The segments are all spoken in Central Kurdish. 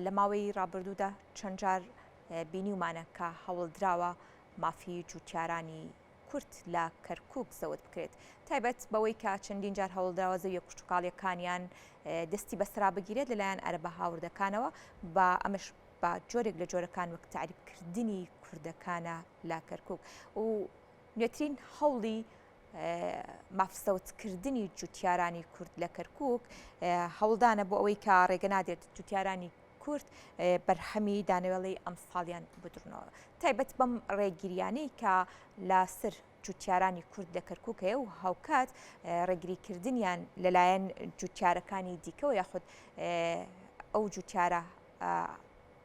لە ماوەی ڕابردوودا چەند جار بینیومانە کە هەوڵدراوە مافی جوتیارانی کورد لە کەرکوک زەوت بکرێت تایبەت بەوەی کە چەندین جار هەوڵدراوە زەویە کشتوکاڵیەکانیان دەستی بەسرا بگیرێت لەلایەن عەرەبە هاوردەکانەوە بە ئەمەش بە جۆرێک لە جۆرەکان وەک تەعریبکردنی کوردەکانە لە کەرکوک و نوێترین هەوڵی مافسەوتکردنی جوتیارانی کورد لە کەرکک هەوڵدانە بۆ ئەوەی کە ڕێگە نادێت جوتیارانی کورد بەرهەمی دانەوێڵەی ئەمساڵیان بدرنەوە تایبەت بەم ڕێگیریانەی کە لەسەر جوتیارانی کورد لە کەرکک هەیە و هاوکات ڕێگریکردنیان لەلایەن جوتیارەکانی دیکەوە یاخود ئەو جوتیارە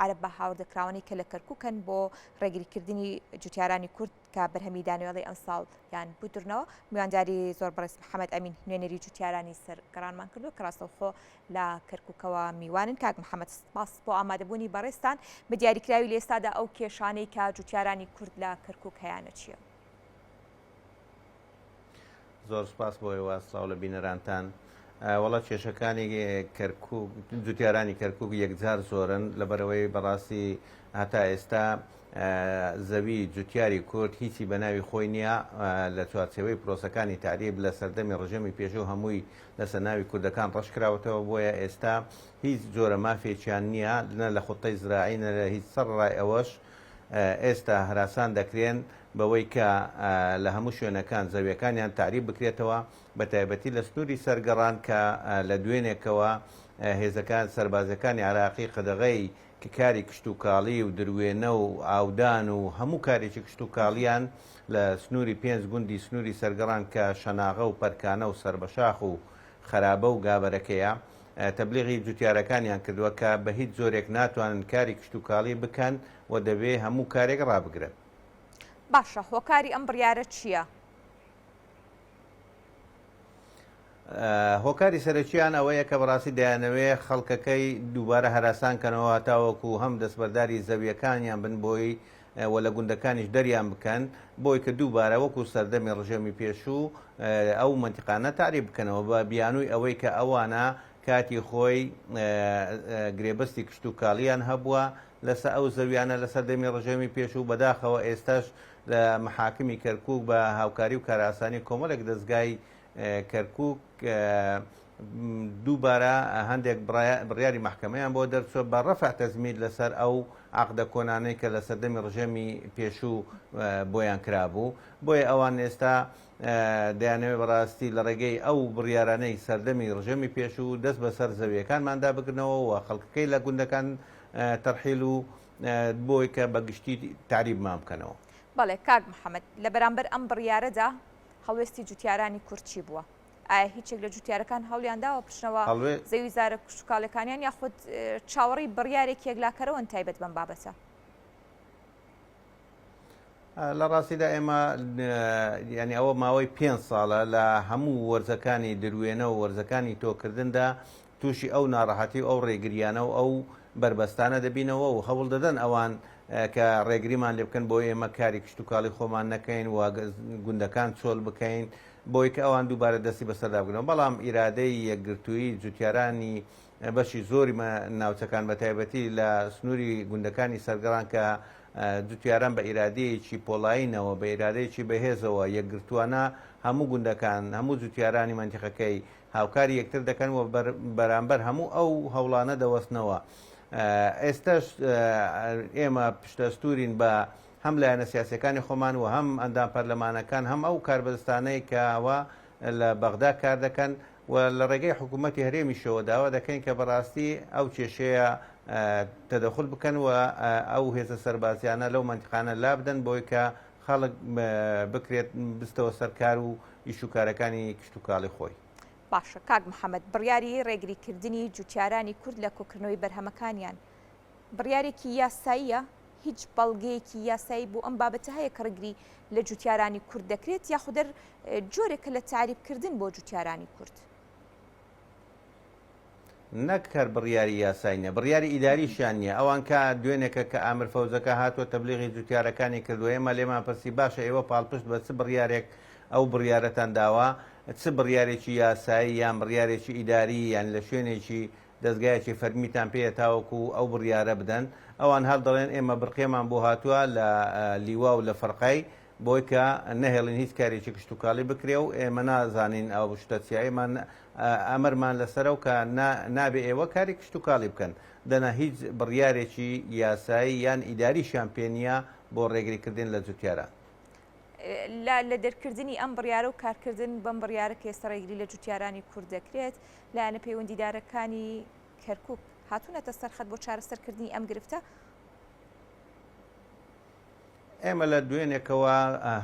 عەرەبە هاوردەکراوانەی کە لە کەرکوکن بۆ ڕێگریکردنی جوتیارانی کورد کە بەرهەمی دانەوێڵەی ئەمساڵیان بدرنەوە. میوانداری زۆر بەڕێز محەمەد ئەمین نوێنەری جوتیارانی سەر گەڕانمان کردووە کە ڕاستەوخۆ لە کەرکوکەوە میوانن. کاک محەمەد سپاس بۆ ئامادەبوونی بەڕێزتان. بە دیاریکراوی لە ئێستادا ئەو کێشانەی کە جوتیارانی کورد لە کەرکوک هەیانە چییە؟ زۆر سپاس بۆ ئێوە سڵاو لە بینەرانتان. وەڵا کێشەکانی کەرکوک جوتیارانی کەرکوک یەکجار زۆرن لەبەرەوەی بەڕاستی هەتا ئێستا زەوی جوتیاری کورد هیچی بە ناوی خۆی نییە لە چوارچێوەی پرۆسەکانی تەعریب لە سەردەمی ڕژێمی پێشوو هەمووی لەسەر ناوی کوردەکان ڕەشکراوەتەوە بۆیە ئێستا هیچ جۆرە مافێکیان نییە نە لە خوتەی زراعی نە لە هیچ سەرڕای ئەوەش ئێستا هەراسان دەکرێن بەوەی کە لە هەموو شوێنەکان زەویەکانیان تەعریب بکرێتەوە، بەتایبەتی لە سنووری سەرگەڕان کە لە دوێنێکەوە هێزەکان سەربازیەکانی عێراقی قەدەغەی کاری کشتوکاڵی و دروێنە و ئاودان و هەموو کارێکی کشتوکاڵیان لە سنووری پێنج گوندی سنووری سەرگەڕان کە شەناغە و پەرکانە و سەربەشاخ و خەرابە و گابەرەکەیە تەبلیغی جوتیارەکانیان کردووە کە بە هیچ جۆرێک ناتوانن کاری کشتوکاڵی بکەن و دەبێ هەموو کارێک ڕابگرن. باشە هۆکاری ئەم بڕیارە چییە؟ هۆکاری سەرەکییان ئەوەیە کە بەڕاستی دەیانەوێ خەڵکەکەی دووبارە هەراسان کەنەوە تاوەکو هەم دەستبەرداری زەوییەکانیان بن بۆی و لە گوندەکانیش دەریان بکەن بۆی کە دووبارە وەکو سەردەمی ڕژێمی پێشوو ئەو مەنتیقانە تەعریب بکەنەوە بە بیانووی ئەوەی کە ئەوانە کاتی خۆی گرێبەستی کشتوکاڵیان هەبووە لەسە ئەو زەویانە لە سەردەمی ڕژێمی پێشوو، بەداخەوە ئێستاش لە محاکمی کەرکوک بە هاوکاری و کارئاسانی کۆمەڵێک دەزگای کەرکوک دووبارە هەندێک بڕیاری مەحکەمەیان بۆ دەرچووە بە ڕەفع تەزمید لەسەر ئەو عەقدە کۆنانەی کە لە سەردەمی ڕژێمی پێشوو بۆیان کرابوو بۆیە ئەوان ئێستا دەیانەوێت بەڕاستی لە ڕێگەی ئەو بڕیارانەی سەردەمی ڕژێمی پێشوو دەست بەسەر زەویەکانماندا بگرنەوە و خەڵکەکەی لە گوندەکان تەرحیل و بۆی کە بە گشتی تەعریبمان بکەنەوە. بەڵێ کاک محەمەد، لە بەرامبەر ئەم بڕیارەدا هەڵوێستی جوتیارانی کورد چی بووە؟ ئایا هیچێک لە جوتیارەکان هەوڵیان داوە بچنەوە زەوی زارە کشتوکاڵیەکانیان یاخود چاوەڕێی بڕیارێکی یەکلاکەرەوەن تایبەت بەم بابەتە؟ لە ڕاستیدا ئێمە یعنی ئەوە ماوەی پێ ساڵە لە هەموو وەرزەکانی دروێنە و وەرزەکانی تۆکردندا تووشی ئەو ناڕەحەتی و ئەو ڕێگریانە و ئەو بەربەستانە دەبینەوە و هەوڵ دەدەن ئەوان کە ڕێگریمان لێ بکەن بۆ ئێمە کاری کشتوکاڵی خۆمان نەکەین و گوندەکان چۆل بکەین بۆی کە ئەوان دووبارە دەستی بەسەردا بگرنەوە بەڵام ئیرادەی یەکگرتوویی جوتیارانی بەشی زۆری ناوچەکان بە تایبەتی لە سنووری گوندەکانی سەرگەڕان کە جوتیاران بە ئیرادەیەکی پۆڵایینەوە بە ئیرادەیەکی بەهێزەوە یەکگرتووانە هەموو گوندەکان هەموو جوتیارانی مەنتیقەکەی هاوکاری یەکتر دەکەن و بەرامبەر هەموو ئەو هەوڵانە دەوەستنەوە. ئێستەش ئێمە پشتئەستوورین بە هەم لایەنە سیاسییەکانی خۆمان و هەم ئەندام پەرلەمانەکان هەم ئەو کاربەدەستانەی کەوا لە بەغدا کار دەکەن و لە ڕێگەی حکوومەتی هەرێمیشەوە داوا دەکەین کە بەڕاستی ئەو کێشەیە تەدەخول بکەن و ئەو هێزە سەربازیانە لەو مەنتیقانە لابدەن بۆی کە خەڵک بکرێت بستەوە سەر کار و ئیش و کارەکانی کشتوکاڵی خۆی. باشە کاک محەمەد بڕیاری ڕێگریکردنی جوتیارانی کورد لە کۆکردنەوەی بەرهەمەکانیان بڕیارێکی یاساییە؟ هیچ بەڵگەیەکی یاسایی بۆ ئەم بابەتە هەیە کە ڕێگری لە جوتیارانی کورد دەکرێت یاخودەر جۆرێکە لە تەعریبکردن بۆ جوتیارانی کورد؟ نەک هەر بڕیاری یاسای نیە، بڕیاری ئیداریشیان نیە، ئەوان کە دوێنێکە کە ئامر فەوجەکە هاتووە تەبلیغی جوتیارەکانی کردووە، ئێمە لێمان پرسی باشە ئێوە پاڵپشت بە چ بڕیارێک ئەو بڕیارەتان داوە، چ بڕیارێکی یاسایی یان بڕیارێکی ئیداری یان لە شوێنێکی. دەزگایەکی فەرمیتان پێیە تاوەکو ئەو بڕیارە بدەن؟ ئەوان هەر دەڵێن ئێمە برقیەمان بۆ هاتووە لە لیوا و لە فەرقای بۆی کە نەهێڵین هیچ کارێکی کشتوکاڵی بکرێ و ئێمە نازانین ئەو شتە چیە ئێمە ئەمرمان لەسەرە و کە نابێ ئێوە کاری کشتوکاڵی بکەن دەنا هیچ بڕیارێکی یاسایی یان ئیداریشیان پێ نییە بۆ ڕێگریکردن لە جوتیاران. لە دەرکردنی ئەم بڕیارە و کارکردن بەم بڕیارە کە ئێستا ڕێگری لە جوتیارانی کورد دەکرێت، لایەنە پەیوەندیدارەکانی کەرکوک هاتوونەتە سەر خەت بۆ چارەسەرکردنی ئەم گرفتە؟ ئێمە لە دوێنێکەوە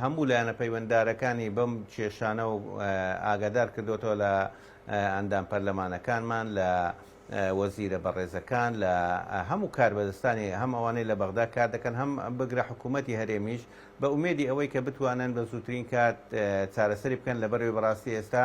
هەموو لایەنە پەیوەنددارەکانی بەم کێشانە و ئاگادار کردوێتەوە لە ئەندام پەرلەمانەکانمان لە وەزیرە بەڕێزەکان لە هەموو کاربەدەستانی هەم ئەوانەی لە بەغدا کار دەکەن هەم بگرە حکوومەتی هەرێمیش بە ئومێدی ئەوەی کە بتوانن بە زووترین کات چارەسەری بکەن لەبەرەوەی بەڕاستی ئێستا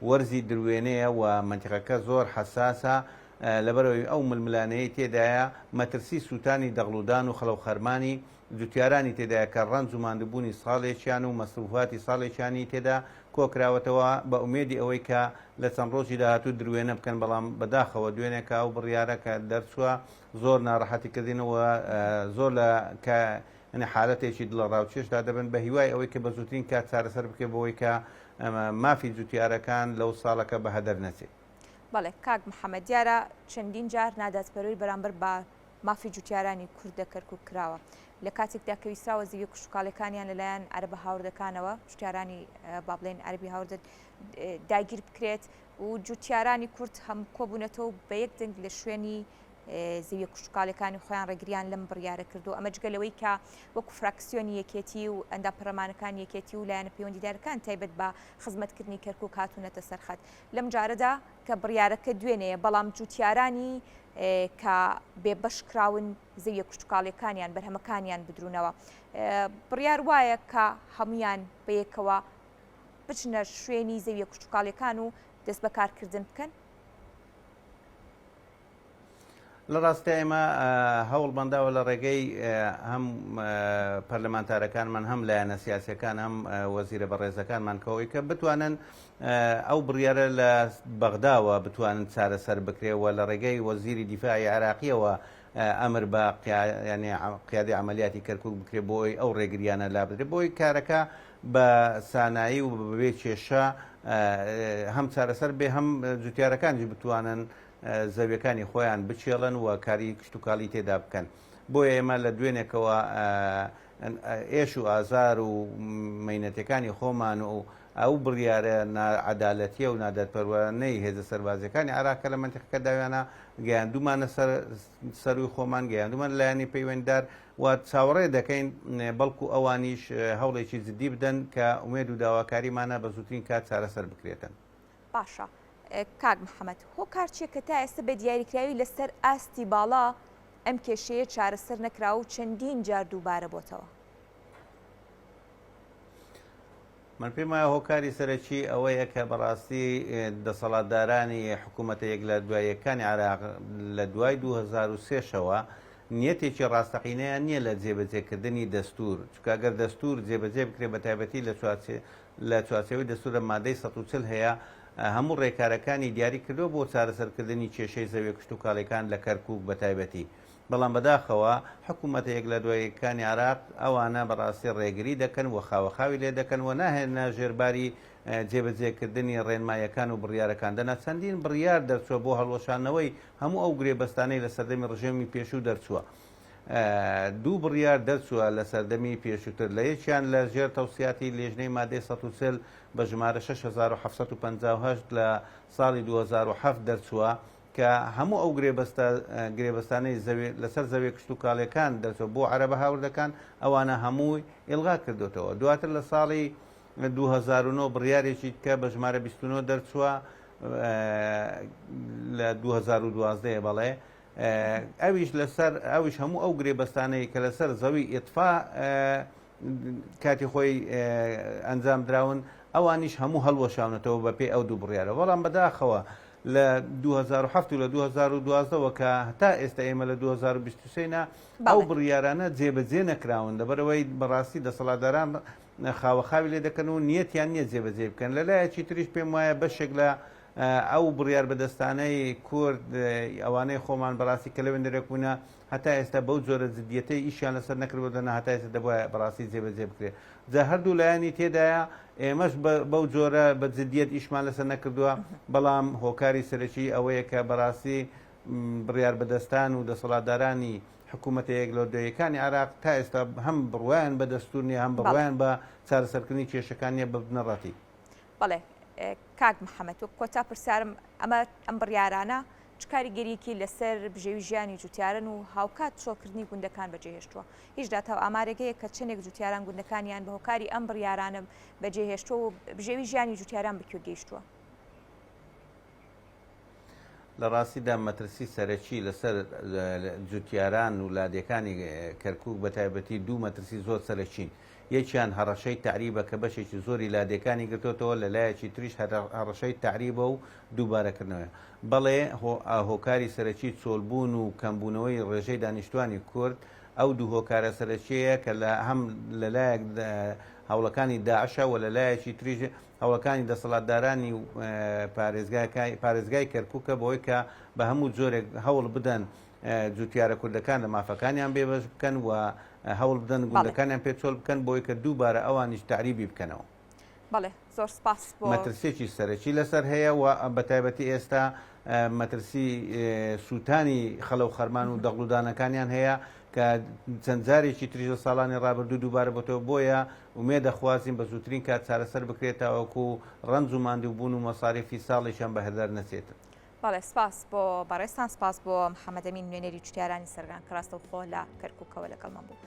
وەرزی دروێنەیە و مەنتیقەکە زۆر حەساسە لەبەرئەوەی ئەو ململانێیەی تێدایە مەترسی سووتانی دەغڵودان و خەڵەوخەرمانی جوتیارانی تێدایە کە ڕەنج و ماندووبوونی ساڵێکیان و مەسروفاتی ساڵێکیانی تێدا کۆکراوەتەوە بە ئومێدی ئەوەی کە لە چەند ڕۆژی داهاتوو دروێنە بکەن بەڵام بەداخەوە دوێنێ کە ئەو بڕیارە کە دەرچووە زۆر ناڕەحەتی کردین و زۆر لە کە یانی حالەتێکی دڵەڕاوکێشدا دەبن بە هیوای ئەوەی کە بە زووترین کات چارەسەر بکرێت بۆ ئەوەی کە مافی جوتیارەکان لەو ساڵەکە بە هەدەر نەچێت. بەڵێ کاک محەمەد، دیارە چەندین جار نادادپەروەری بەرامبەر بە مافی جوتیارانی کورد لە کەرکوک کراوە لە کاتێکدا کە ویستراوە زەویە کشتوکاڵیەکانیان لەلایەن عەرەبە هاوردەکانەوە جوتیارانی با بڵێن عەرەبی هاوردە داگیر بکرێت و جوتیارانی کورد هەم کۆبوونەتەوە بە یەک دەنگ لە شوێنی زەویە کشتوکاڵیەکانی خۆیان ڕێگریان لەم بڕیارە کردو ئەمە جگە لەوەی کە وەکو فراکسیۆنی یەکێتی و ئەندام پەرلەمانەکانی یەکێتی و لایەنە پەیوەندیدارەکان تایبەت بە خزمەتکردنی کەرکوک هاتوونەتە سەرخەت لەم جارەدا کە بڕیارەکە دوێنێیە بەڵام جوتیارانی کە بێبەش کراون زەویە کشتوکاڵیەکانیان بەرهەمەکانیان بدرونەوە بڕیار وایە کە هەمویان بەیەکەوە بچنە شوێنی زەویە کشتوکاڵیەکان و دەست بەکارکردن بکەن. لە ڕاستیا ئێمە هەوڵمانداوە لە ڕێگەی هەم پەرلەمانتارەکانمان هەم لایەنە سیاسەکان هەم وەزیرە بەڕێزەکانمان کەەوەی کە بتوانن ئەو بڕیارە لە بەغداوە بتوانن چارەسەر بکرێ و لە ڕێگەی وەزیری دیفاعی عێراقیەوە ئەمر بە قیادی عملیاتی کەرکک بکرێ بۆی ئەو ڕێگریانە لا بدرێ بۆی کارەکە بە سانایی و بەبێ کێشە هەم چارەسەر بێ هەم جوتیارەکانیش بتوانن زەویەکانی خۆیان بچێڵن و کاری کشتوکاڵی تێدا بکەن. بۆیە ئێمە لە دوێنێکەوە ئێش و ئازار و مەینەتەکانی خۆمان و ئەو بڕیارە ناعەدالەتیە و نادادپەروەرانەی هێزە سەربازیەکانی عێراق کە لە مەنتیقەکە داویانە گەیاندومانە سەر سەروی خۆمان گەیاندومان لایەنی پەیوەنددار و چاوەڕێ دەکەین بەڵکو ئەوانیش هەوڵێکی جدی بدەن کە ئومێد و داواکاریمانە بە زووترین کات چارەسەر بکرێتن. باشە کاک محەمەد هۆکار چیە کە تا ئێستا بە دیاریکراوی لەسەر ئاستی باڵا ئەم کێشەیە چارەسەر نەکراوە و چەندین جار دووبارە بۆتەوە؟ من پێم وایە هۆکاری سەرەکی ئەوەیە کە بەڕاستی دەسەڵاتدارانی حکوومەتە یەک لە دوای یەکانی عێراق لە دوای 2003 شەوە نیەتێکی ڕاستەقینەیان نییە لە جێبەجێکردنی دەستور چونکە گەر دەستور جێبەجێ بکرێت بە تایبەتی لە چوارچێ لە چوارچێوەی دەستورە مادەی 140 هەیە هەموو ڕێکارەکانی دیاری کردووە بۆ چارەسەرکردنی کێشەی زەویە کشتوکاڵیەکان لە کەرکوک بە تایبەتی بەڵام بەداخەوە حکومەتە یەک لە دوای یەکەکانی عێراق ئەوانە بەڕاستی ڕێگری دەکەن و خاوەخاوی لێ دەکەن و ناهێنە ژێرباری جێبەجێکردنی ڕێنماییەکان و بڕیارەکان دەنا چەندین بڕیار دەرچووە بۆ هەڵوەشاندنەوەی هەموو ئەو گرێبەستانەی لە سەردەمی ڕژێمی پێشوو دەرچووە دوو بڕیار دەرچووە لە سەردەمی پێشووتر لە یەکیان لە ژێر تەوسیاتی لێژنەی مادەی 140 بە ژمارە 6758 لە ساڵی 2007 دەرچووە کە هەموو ئەو گرێبەستە گرێبەستانەی زەوی لەسەر زەویە کشتوکاڵیەکان دەرچوە بۆ عەرەبە هاوردەکان ئەوانە هەمووی ئیلغا کردۆتەوە دواتر لە ساڵی 2009 بڕیارێکی کە بە ژمارە 29 دەرچووە لە 2012 بەڵێ ئەویش لەسەر ئەویش هەموو ئەو گرێبەستانەی کە لەسەر زەوی ئیتفا کاتی خۆی ئەنجام دراون ئەوانیش هەموو هەڵوەشاونەتەوە بە پێی ئەو دوو بڕیارە بەڵام بەداخەوە لە 2007 و لە 2012 وە کە هەتا ئێستا ئێمە لە 2023 نا ئەو بڕیارانە جێبەجێ نەکراون لەبەرئەوەی بەڕاستی دەسەڵاتداران خاوەخاوی لێ دەکەن و نیەتیان نییە جێبەجێ بکەن لە لایەکی تریش پێم وایە بەشێک لە. ئەو بڕیار بەدەستانەی کورد ئەوانەی خۆمان بەڕاستی کە لەوێندەرێک بوونە هەتا ئێستا بەو جۆرە جدیەتەی ئیشیان لەسەر نەکردووە دەنا هەتا ئێستا دەبوایە بەڕاستی جێبەجێ بکرێت جا هەردوو لایەنی تێدایە ئێمەش بەو جۆرە بە جدیەت ئیشمان لەسەر نەکردووە بەڵام هۆکاری سەرەکی ئەوەیە کە بەڕاستی بڕیار بەدەستان و دەسەڵاتدارانی حکوومەتە یەک لە دوایەکانی عێراق تا ئێستا هەم بڕوایان بە دەستور نیە هەم بڕوایان بە چارەسەرکردنی کێشەکان نیە بە بنەڕەتی. بەڵێ کاک محەمەد وەک کۆتا پرسیارم ئەمە ئەم بڕیارانە چ کاریگەریەکی لەسەر بژێوی ژیانی جوتیارن و هاوکات چۆڵکردنی گوندەکان بەجێهێشتووە؟ هیچ داتا و ئامارێک هەیە کە چەندێک جوتیاران گوندەکانیان بە هۆکاری ئەم بڕیارانە بەجێهێشتووە و بژێوی ژیانی جوتیاران بەکوێ گەیشتووە؟ لە ڕاستیدا مەترسی سەرەکی لەسەر جوتیاران و لادێکانی کەرکوک بە تایبەتی دوو مەترسی زۆر سەرەکین. یەکیان هەڕەشەی تەعریبە کە بەشێکی زۆری لادێکانی گرتۆتەوە، لە لایەکی تریش هەڕەشەی تەعریبە و دووبارەکردنەوەیە. بەڵێ هۆکاری سەرەکی چۆلبوون و کەمبوونەوەی ڕێژەی دانیشتوانی کورد ئەو دوو هۆکارە سەرەکیەیە کە لە هەم لە لایەک هەوڵەکانی داعشە و لە لایەکی تریش هەوڵەکانی دەسەڵاتدارانی پارێزگای کەرکوکە بەوەی کە بە هەموو جۆرێک هەوڵ بدەن جوتیارە کوردەکان لە مافەکانیان بێبەش بکەن و هەوڵ بدەن گوندەکانیان پێ چۆل بکەن بۆی کە دووبارە ئەوانیش تەعریبی بکەنەوە. بەڵێ زۆر سپاس بۆ. مەترسیەکی سەرەکی لەسەر هەیە و بەتایبەتی ئێستا مەترسی سووتانی خەڵە و خەرمان و دەغڵودانەکانیان هەیە کە چەند جارێکی تریش لە ساڵانی ڕابردوو دووبارە بۆتەوە بۆیە ئومێدەخوازین بە زووترین کات چارەسەر بکرێت تاوەکو ڕەنج و ماندووبوون و مەساریفی ساڵێکیان بە هەدەر نەچێت. بەڵێ سپاس بۆ بەڕێزتان سپاس بۆ محەمەدەمین نوێنەری جوتیارانی سەرگان کە ڕاستەوخۆ لە کەرکوکەوە لەگەڵمان بوو.